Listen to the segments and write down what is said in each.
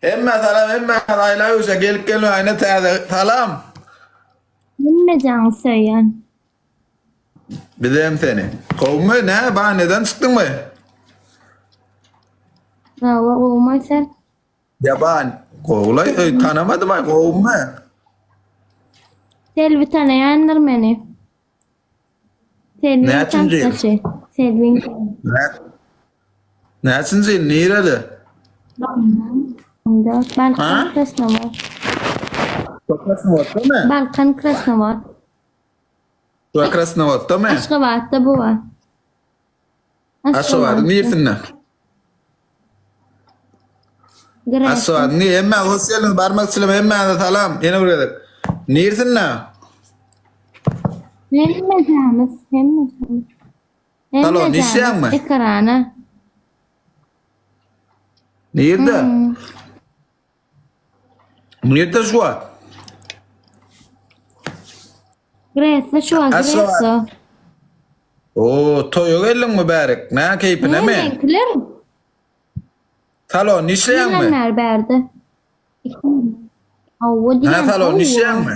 Hemmä salam hemmä I love you gelip gelmäýine täze salam. Hemme jaňy söýýän. Bizem seni. Gowmy nä banýadan çykdyňmy? Hawa gowmy sen? Ýaban gowulaý öý tanamadym aý gowmy? Selbi tanaýandyr meni. Selbiň Näçinji ýyl? tansdaşy. Selbiň. Nä Näçinji ýyl nirede? Balkan Ha? Krasnowod. Krasnowodda mı? Balkan Krasnowod. Şu Krasnowodda mı? Aşgabatda bu var. Aşgabadyň niresinde? Gresiýa. Aşgabadyň ni hemme hoş geldiňiz barmak çilem hemmäňize salam ýene bir gezek. Niresinde? Hemmejamiz, hemmejamiz. Salon Hemmejamiz işleýäňmi? ekrana. Nirde? Hmm. Nirde şu wagt? Gresiýa şu wagt Aşgabat. Gresiýa. Oo, toýa geldiňmi bärik? Nä keýpine mi? Meňkiler Salon işleýäňmi? ýylan bäri bärde. Hawa Nä diýen. salon hawa. işleýäňmi?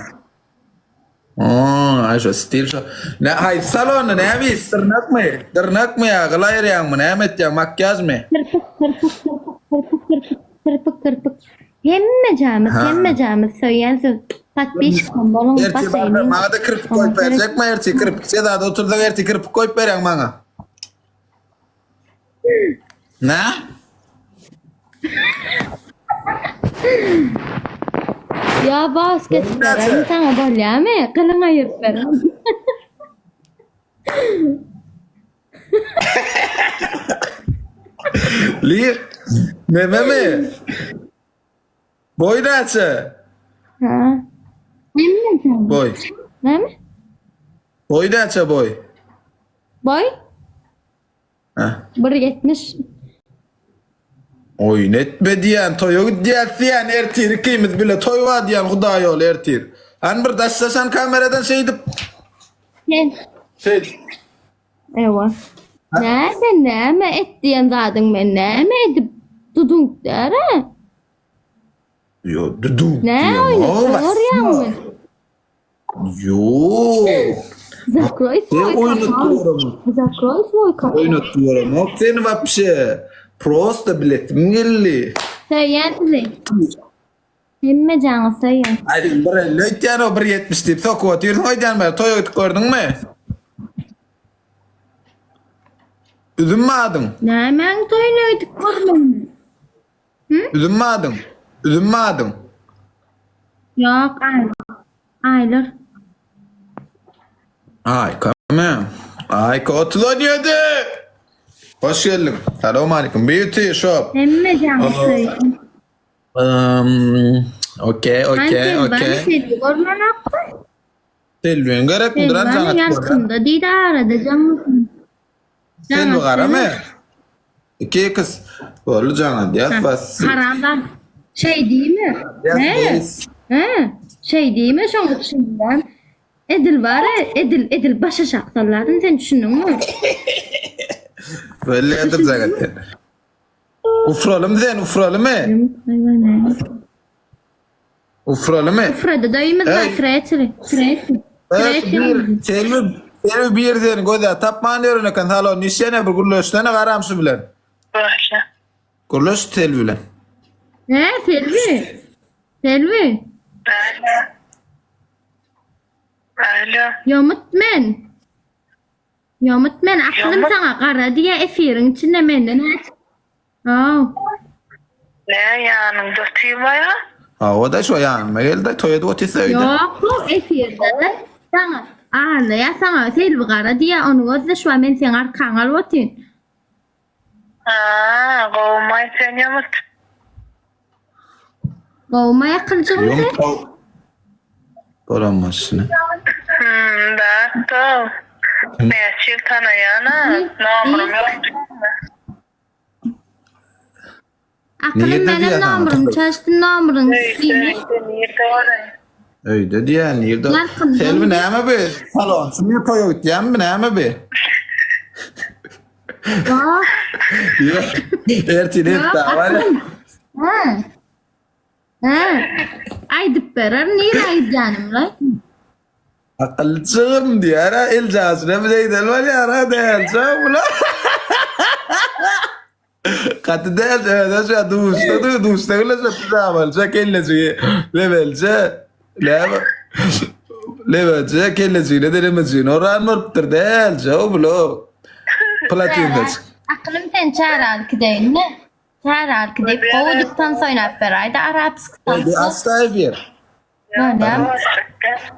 Oo, aý şo stil şo. Nä haýsy salonda näme iş? Dyrnakmy? Dyrnakmy ýa gyl aýyrýaňmy? Näme etýäň? Makiýažmy? Kirpik, kirpik, kirpik, kirpik, kirpik, kirpik, kirpik. Hemmejamiz, Ha. hemmejamiz söýýän söz. Podpisçikom boluň, Ertir barsa basseýniň. maňa-da kirpik goýup berjekmi ertir kirpik? Sezada otursak ertir kirpik goýup berýäň maňa. Nä? Ýa bas kesip bererin saňa bolýamy? Gylyň aýyryp bererin. Li Nememi? Boý näçe? Ha. Näme? Boý. Näme? Boý näçe boý? Boý? Ha. 1.70. Oýun etme diýen, toýa gidýäs diýen, ertir ikimiz bile toý bar diýen Hudaý ýoly ertir. Hany bir daşlaşan kameradan şeýdip. Sen. Şeýdip. Ewa. Nä sen näme et diýen zadyň men näme edip dudunk däre? Ýo, dudunk Nä diýen. oýnaýarmy? Ýok. Zakroý Sen svoý oýnatyp kanal. göremok. Zakroý svoý kanal. Oýnatyp göremok seni wapşe. Prosta bilesim geldi. Söýýän sizi. Hemme jaňy söýýän. Aý bir 50 öýtýän o bir 70 diýip sokup otyrsyň öýdýän bäri toýa gidip gördüňmi? Üzümmi adyň? Nämäň toýuna gidip görmedim? Hı? Üzümmi adyň? Üzümmi adyň? Ýok, Aýlar. Aýlar. Aýka mı? Aýka 37. Hoş geldiň. Salam aleyküm. Beauty shop. Hemme jaňy söýýän. Um, okey, Hani okey, Selbany okey. Selbi görmenokmy? Selbiň gerekmi? Duran Selbany jaň atyp görýän. ýalkymda diýdi arada jaň Jaň Selbi garamy? atsana. 2 x. Boldy jaň adýas bas. Haram bar. Şeý diýme. Yes, He? please. He? Şeý diýme şoň içinden. Edil bar edil edil baş aşak salladym sen düşündiňmi? Belli edip jaň atýan. Ufralymy sen, ufralymy? Ufralymy? Ufrady daýymyz bar, treçili. Treçi. Treçi. Selbi, Selbi bir seni göze tapman ýören eken salon işene bir gürleşsene garamşy bilen. Gürleşe. Gürleş Selbi bilen. He, Selbi. Selbi. Alo. Alo. Ýomut men. Ýomut men aklym saňa gara diýä efiriň içinde menden äç. Aw. Nä ýanyňda otyrma ýa? Hawa-da şo ýanyma geldi toý edip otyrsa öýde. Ýok bu efirde saňa aldaýa saňa Selbi gara diýä ony gözle şu men seň arkaňy alyp otyryn. Haa gowumaý sen Ýomut. Gowumaý akyljygym sen. Ýomut Bolan maşyny. Hmm, da, Näçe ýyl tanaýan-a, nomurum ýok. Akylym Nirde menem diýýär saňa? nomurymy çalyşdym nomuryň Öýde, üstüni. öýde, nirde bolaýyn? Öýde diýýär, nirde? Ýalkymdan Selbi näme bi? Salonçymy toýa gitýämi näme bi? Ýok. Ýok. Ertir Ýok, hepde bar. akylym. Hä. Hä? Aýdyp berer nirä gidýänim la? Akyljygym diýär-ä, eljasyna bir eýdel bolýar-a, dälçe bula. Gaty däl, özä şu duşda du, duşda bile şu pijamalyja kellejigi lebelje, näme? Lebelje kellejigine delemejigine oran bolupdyr dälçe o bula. Platinda. Akylym sen çäraly kideýin-de. Çäraly kidip gowy edip tans oýnap beräýdä arapski Hadi tansy. açdaý bir. Bolýar.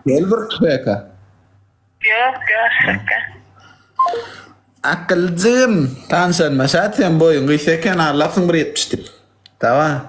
Gel bir tüpeka. Ýok, ýaşlyk. Akyljygym, tanşanyma şat sen boýuň gysga eken, Allahsyň bir 70 dip. Dawa.